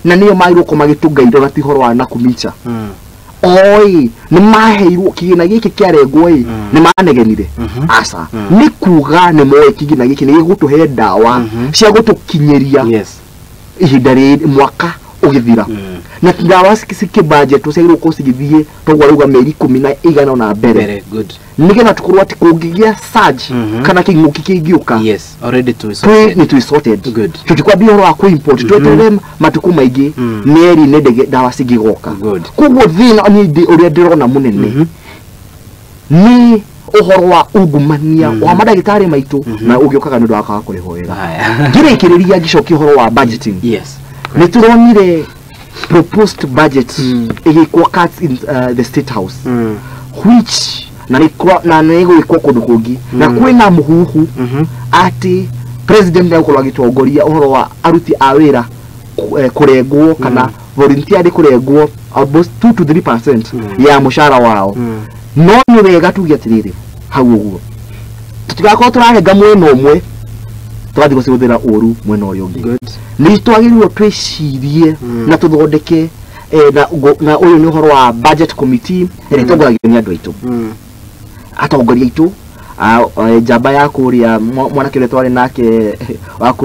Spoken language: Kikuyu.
Na nĩo magĩrĩirwo gũkorwo magĩtũnga na ti ũhoro wa Nakumicha. Oi nĩ maheirwo kĩgĩna gĩkĩ kĩarengwo ĩ, nĩ manegenire? Aca. Nĩ kuga nĩ moĩ kĩgĩna gĩkĩ nĩ gĩgũtũhe ndawa cia gũtũkinyĩria ihinda rĩrĩ mwaka ũgĩthira. Na ndawa cikĩbanjetwo ciagĩrĩirwo gũkorwo cigĩthiĩ toguo arauga mĩeri 10 na igana na mbere. Very good. Nĩgetha tũkorwo atĩ kũngĩgĩa surge kana kĩng'ũki kĩngĩũka, Yes, already to twĩ nĩ twĩ sorted. Good. Tũtikwambia ũhoro wa kũ-import, tweterere matukũ maingĩ, mĩeri nĩ ndege ndawa cingĩgoka. Good. Koguo thĩna niĩ ũrĩa ndĩrona mũnene nĩ ũhoro wa ungumania wa mandagĩtarĩ maitũ na ũgĩũkaga nĩ ũndũ wa kwaga kũrĩhwo wega. Haya. Ngĩrĩkĩrĩria ngĩcokia ũhoro wa budgeting, nĩ tũronire proposed budget ĩgĩkwo cuts in the State House, which na nĩ na nĩ ĩgwĩkwo kũndũ kũngĩ, na kwĩna mũhuhu atĩ president nĩ egũkorwo agĩtongoria ũhoro wa aruti a wĩra kũrengwo kana volunteer kũrengwo almost 2 to 3% ya mũcara wao. No nĩ wega tuge atĩrĩrĩ, hau ũguo tũtigakorwo tũrarenga mwena ũmwe tũgathiĩ gũcihũthĩra ũru mwena ũrĩa ũngĩ. Nĩ twagĩrĩirwo twĩcirie na tũthondeke na ũyũ nĩ ũhoro wa budget committee ĩrĩa ĩtongoragio nĩ andũ aitũ, atongoria aitũ, njamba ya kũrĩa mwanake ũrĩa twarĩ nake wa kũrĩa.